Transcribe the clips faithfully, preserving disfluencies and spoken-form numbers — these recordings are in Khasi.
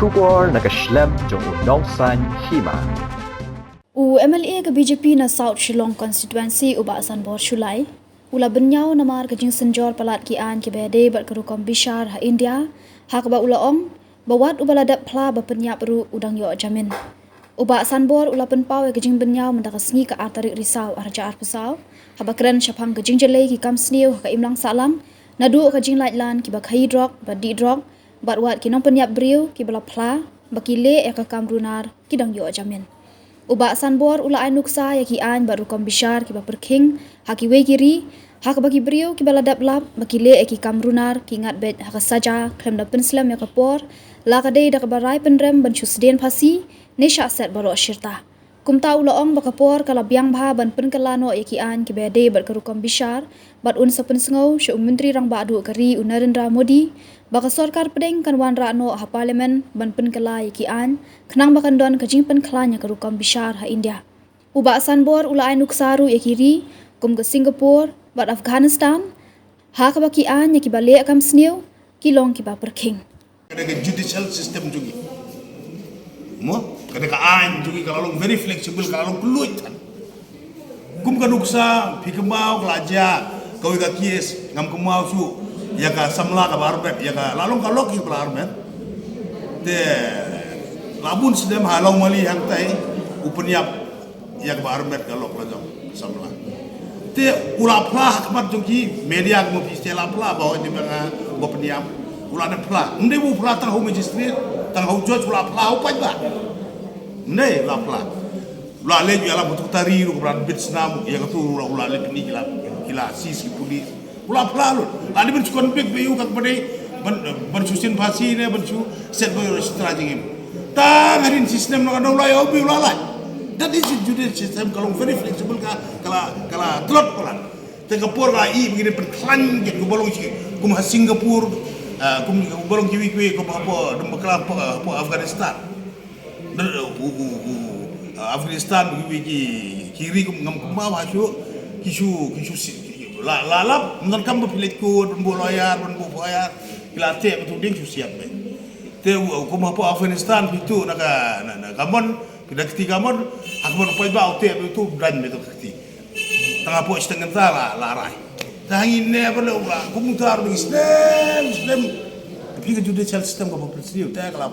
Khubor na ka shlem jong u Nongsaiñ Hima. U M L A ka B J P na South Shillong Constituency, u Bah Sanbor Shullai, u la bynñiaw namar ka jingsynjor palat ki aiñ kiba ïadei bad ka rukom bishar ha India, ha kaba u la ong ba wat uba la dep phla ba pynïap ruh u dang ïoh jamin. U Bah Sanbor u la pynpaw ïa ka jingbynñiaw mynta ka sngi ka ar tarik Risaw ar hajar arphew saw, haba kren shaphang ka jingjyllei ki kam sniew ha ka imlang sahlang, naduh ka jinglaitlan kiba khaïi drok bad dih drok, bad wat ki nongpynïap briew kiba la phla ba ki leh ïa ka kam runar ki dang ïoh jamin. U Bah Sanbor u la ai nuksa ïa ki aiñ bad rukom bishar kiba pyrkhing ha kiwei ki ri, ha kaba ki briew kiba la dep lap ba ki leh ïa ki kam runar ki ngat beit ha ka saja khlem da pynslem ïa ka por, la ka dei da kaba rai pynrem ban shu sdien phasi ne shah set baroh shirta. Kumta u la ong ba ka por ka la biang bha ban pynkylla noh ïa ki aiñ kiba ïadei bad ka rukom bishar, bad un sa pynsngew sha u Myntri Rangbah Duh ka ri, u Narendra Modi, ba ka sorkar pdeng kan wanrah noh ha Parliament ban pynkylla ïa ki aiñ, khnang ba kan don ka jingpynkhlaiñ ïa ka rukom bishar ha India. U Bah Sanbor u la ai nuksa ruh ïa ki ri kum ka Singapore bad Afghanistan, ha kaba ki aiñ ïa kiba leh kam sniew ki long kiba pyrkhing. Ka dei ka judicial system jong ngi. Mo, ka dei ka aiñ jong ngi ka la long very flexible, ka la long kylluid than. Kum ka nuksa phi kynmaw ka la jia kawei ka case, ngam kynmaw shuh, ïa ka samla kaba armet, ïa ka la long ka lok ïa ka ba la armet. Te la bun snem ha Lawmali hangtai, u pynïap ïa kaba armet ka lok la jong samla. Te u la phla ha khmat jong ki media, kumba phi sngewthuh, la phla ba hoi te ba nga ba pynïap. U la dep phla. Ym dei ba u phla tang ha u magistrate, tang ha u judge, u la phla ha u paidbah. Ym dei, u la phla. U la leit ïalap ha u tari ruh, u la bit snam ïa katu, u la, u la leit pyni ki la, ki la seize ki police. U la phla lut. La dei ban shu convict ba ïa u kaba dei ban, ban shu sdien phasi ne ban shu set baroh shirta jingim. Tang hadien shi snem na ka daw la ïa u ba u la lait. That is the judicial system, ka long very flexible, ka, ka la, ka la tlot palat. Te ka por ka la ïoh ba ngi dei ban pynkhlaiñ kit kumba long shi, kum ha Singapore, ah, kum, kumba long kiwei kiwei, kum hapoh, hapoh, hapoh Afghanistan. Dang, uh, uh, uh, uh, Afghanistan, kiwei ki, ki ri kum ngam kynmaw bha shuh, ki shu, ki shu si, ki, la, la lap, mynta kam ba phi leit court, ban buh lawyer, ban buh lawyer, ki la teh ba tu ding shu siat beit. Te, uh, kum hapoh Afghanistan, phi tuh na ka, na, na ka mon, phi da kti ka mon, ha ka mon paidbah u teh ba tu dang beit ka kti. Tang hapoh shiteng kynta la, la rai. Te hangne ba la ong la, kum uta ruh ba ngi snem, snem. Phi ka judicial system kaba pynsniew, te ka la,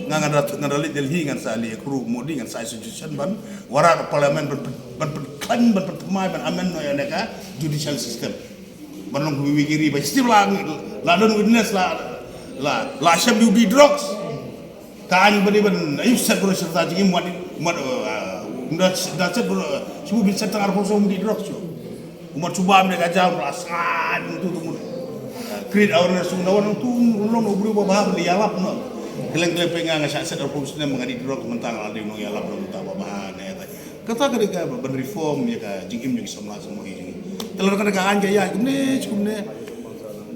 nga, nga da, nga da leit Delhi, ngan sa leit ïakynduh u Modi, ngan sa ai suggestion ban wanrah parliament ban, ban, ban pynkhlaiñ, ban pynthymmai, ban amend noh ïa kane ka judicial system. Ban long kiwei ki ri ba still la, la don witness la, la, la shem ïa u dih drugs. Ka aiñ ba dei ban ïa set baroh shirta jingim, wat, wat, uh, da, da set baroh, uh, shu bit set tang arphew saw, um dih drugs shuh. Um wat shu bam ne ka jam, la sngap tu, tu mut. Uh, create awareness, um da wan tu, um long u briew ba bha ban ïalap noh. Kylleng kylleng peit nga, nga shah set arphew snem nga dih drugs, mynta nga la dei nongïalap, mynta ba bha ne. Kata ka dei ka ban reform ïa ka jingim jong ki samla samoi jong ngi. Te lada kata ka aiñ ka ïaid kumne, kumne.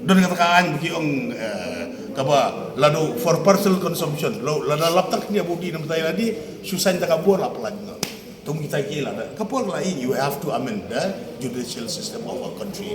Don kata ka aiñ ba ki ong, eh, kaba lada for personal consumption. Lo, lada lap tang kine ba u dih namar ta ïa lade, shu saiñ ta ka bor la pynlait noh. Te ym kita ki lada. Ka por ka la ïoh, you have to amend the judicial system of our country.